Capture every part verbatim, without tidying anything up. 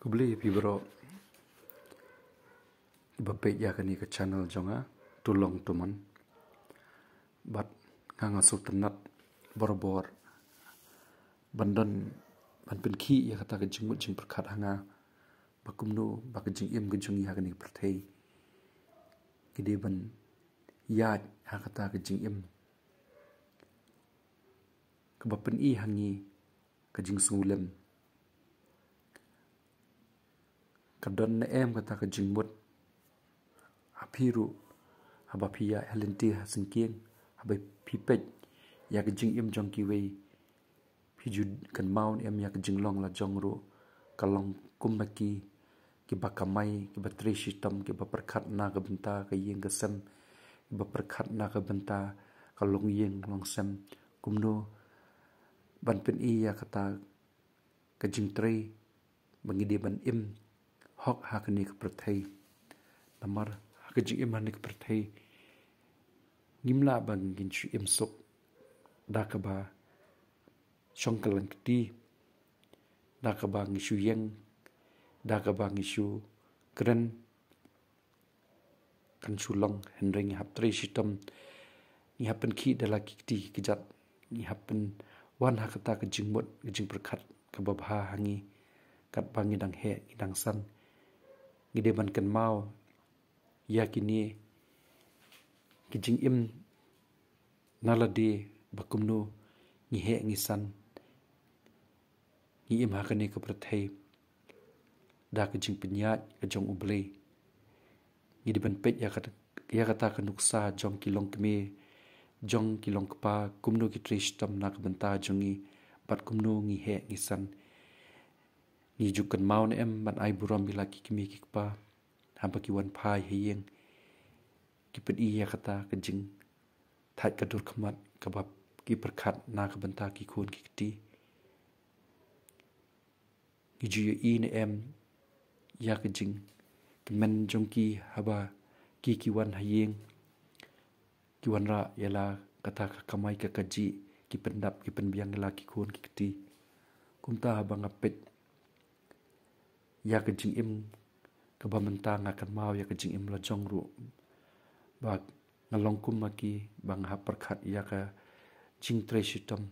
Khublei phi baroh kiba peit ïa kane ka channel jong nga, To Long To Man. Bad nga nga sngewtynnat barabor ban don, ban pynkhih ïa kata ka jingmut jingpyrkhat ha nga, ba kumno ba ka jingim ka jong ngi ha kane ka pyrthei ki dei ban ïaid ha kata ka jingim kaba pyni ha ngi ka jingsngewlem. Ka don ne em kata ka jingmut ha phi ruh, haba phi ïaid ha lynti ha syngkien, haba phi peit ïa ka jingim jong kiwei, phi ju kynmaw ne em ïa ka jinglong la jong ruh, ka long kum ma ki, kiba kamai, kiba trei shitom, kiba pyrkhat na ka bynta ka ïing ka sem, kiba pyrkhat na ka bynta ka longïing longsem. Kumno ban pyni ïa kata ka jingtrei ba ngi dei ban im hok ha kane ka pyrthei? Namar ha ka jingim ha kane ka pyrthei ngim lah ba ngin shu im suk da kaba shong kylleng kti, da kaba ngi shu ïeng, da kaba ngi shu kren, kan shu long. Hynrei ngi hap trei shitom, ngi hap pynkhih da la ki kti ki kjat, ngi hap pynwan ha kata ka jingmut ka jingpyrkhat kaba bha ha ngi. Katba ngi dang heh ngi dang san, ngi dei ban kynmaw ïa kine ki jingim na lade, ba kumno ngi heh ngi san, ngi im ha kane ka pyrthei da ka jingpynïaid ka jong U Blei. Ngi dei ban peit ïa kata, ïa kata ka nuksa jong ki longkmie, jong ki longkpa, kumno ki trei shitom na ka bynta jong ngi, bad kumno ngi heh ngi san. Ngi ju kynmaw ne em ban ai burom ïa la ki kmie ki kpa haba ki wan phai ha ïing, ki pyni ïa kata ka jingthait ka dur khmat kaba ki pyrkhat na ka bynta ki khun ki kti? Ngi ju ïohi ne em ïa ka jingkmen jong ki haba ki ki wan ha ïing, ki wanrah ïa la kata ka kamai ka kajih, ki pyndap ki pynbiang ïa la ki khun ki kti? Kumta haba nga peit ïa ka jingim kaba mynta, nga kynmaw ïa ka jingim la jong ruh, ba nga long kum ma ki, ba nga hap pyrkhat ïa ka jingtrei shitom.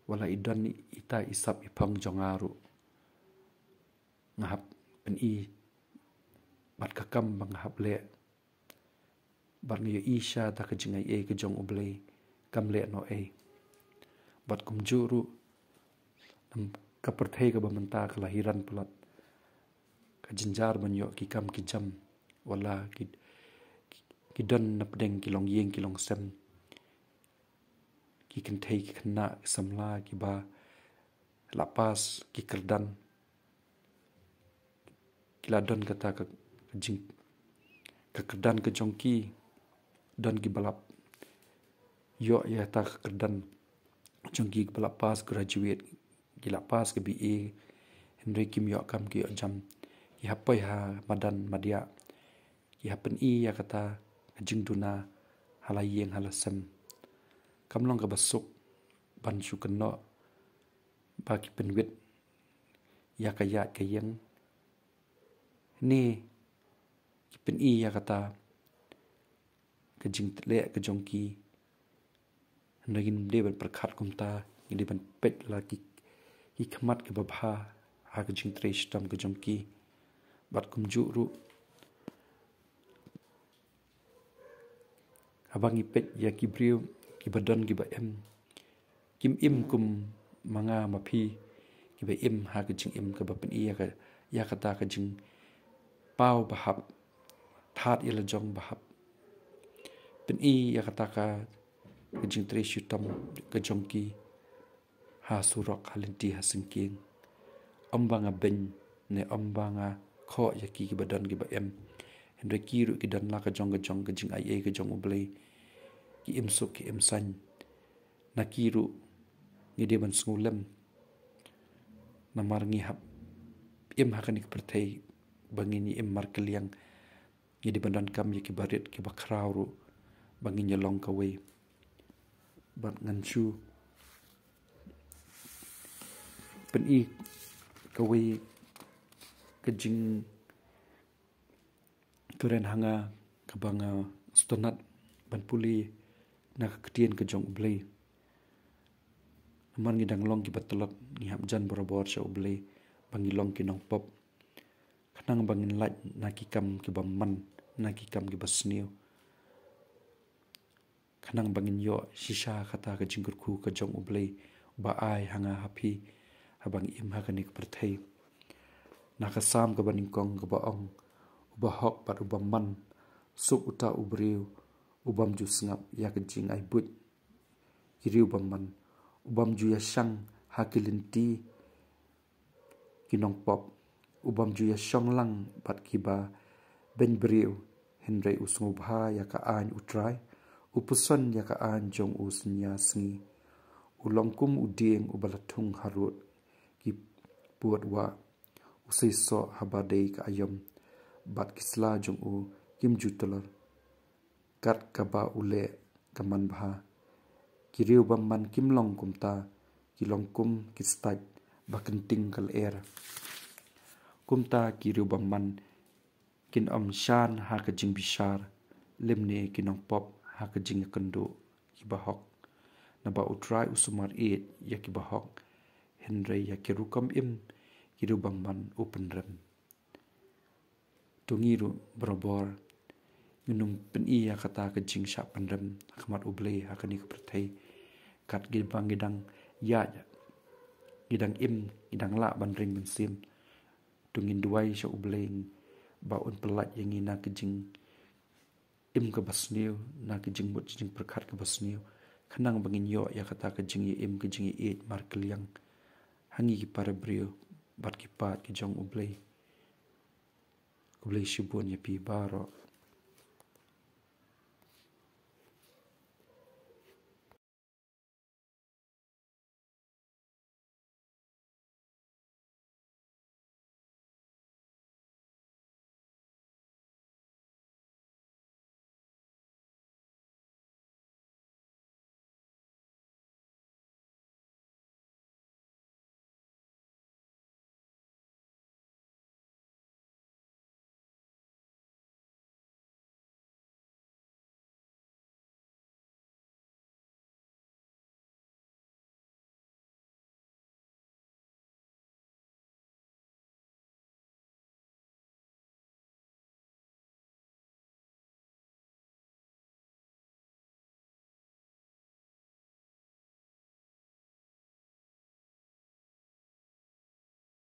Wat la i don ita i sap i phong jong nga ruh, nga hap pyni bad ka kam ba nga hap leh. Bad nga ïohi sha ta ka jingaiei ka jong U Blei, kam leh noh ei. Bad kumjuh ruh, nam ka pyrthei kaba mynta ka la hiran palat, ka jynjar ban ïoh ki kam ki jam, wat la ki, ki, ki don na pdeng ki longïing ki longsem, ki kynthei ki khynnah ki samla kiba la pass ki kyrdan, ki la don kata ka, ka jing, ka kyrdan ka jong ki, don kiba la ïoh ïa kata ka kyrdan jong ki, kiba la pass graduate, ki la pass ka B A, hynrei kim ïoh kam ki ïoh jam, ki hap poi ha madan madiah, ki hap pyni ïa kata ka jingduna ha la ïing ha la sem. Kam long kaba suk ban shu kynnoh ba ki pynwit ïa ka ïaid ka ïeng, ne ki pyni ïa kata ka jingleh ka jong ki? Hynrei ngim dei ban pyrkhat kumta, ngi dei ban peit la ki, ki khmat kiba bha ha ka jingtrei shitom ka jong ki. Bad kumjuh ruh, haba ngi peit ïa ki briew kiba don kiba im, kim im kum ma nga ma phi, kiba im ha ka jingim kaba pyni ïa ka, ïa kata ka jingpaw ba hap, thad ïa la jong ba hap, pyni ïa kata ka, ka jingtrei shitom ka jong ki ha surok, ha lynti, ha syngkien. Ym ba nga beiñ ne ym ba nga khoh ïa ki kiba don kiba im, hynrei ki ruh ki don la ka jong ka jong ka jingaiei ka jong U Blei. Ki im suk ki im saiñ. Na ki ruh ngi dei ban sngewlem, namar ngi hap im ha kane ka pyrthei ba ngin ïa im markylliang. Ngi dei ban donkam ïa kiba rit kiba khraw ruh ba ngin ïa long kawei. Bad ngan shu pyni kawei ka jingkren ha nga kaba nga sngewtynnat ban pule na ka ktien ka jong U Blei. Namar ngi dang long kiba tlot, ngi hap jan barabor sha U Blei ba ngi long ki nongpop. Khnang ba ngin lait na ki kam ki bymman, na ki kam ki basniew. Khnang ba ngin ïoh shisha kata ka jingkyrkhu ka jong U Blei, uba ai ha nga ha phi, haba ngi im ha kane ka pyrthei. Na ka Salm kaba nyngkong kaba ong, uba hok bad u bymman, suk uta u briew u bym ju sngap ïa ka jingai buit ki riew bymman, u bym ju ïashang ha ki lynti ki nongpop, u bym ju ïashong lang bad kiba beiñ briew, hynrei u sngewbha ïa ka aiñ U Trai, u puson ïa ka aiñ jong u synñia sngi. U long kum u dieng uba la thung harud ki puot wah, u seisoh haba dei ka aïom, bad ki sla jong u kim ju tylor. Kat kaba u leh ka manbha. Ki riew bymman kim long kumta, ki long kum ki stait ba kynting ka lyer. Kumta ki riew bymman kin ym shan ha ka jingbishar, lymne ki nongpop ha ka jingïakynduh ki bahok. Naba U Trai u sumar ïeit ïa ki bahok, hynrei ïa ki rukom im ki riew bymman u pynrem. To ngi ruh barabor ngin ym pyni ïa kata ka jingshah pynrem ha khmat U Blei ha kane ka pyrthei. Kat kiba ngi dang ïaid, ngi dang im, ngi dang lah ban ring mynsiem, to ngin duwai sha U Blei ba un pyllait ïa ngi na ka jingim kaba sniew, na ka jingmut jingpyrkhat kaba sniew, khnang ba ngin ïoh ïa kata ka jingïaim ka jingïaieit markylliang ha ngi ki para briew bad ki paid ki jong U Blei. Khublei shibun ïa phi baroh.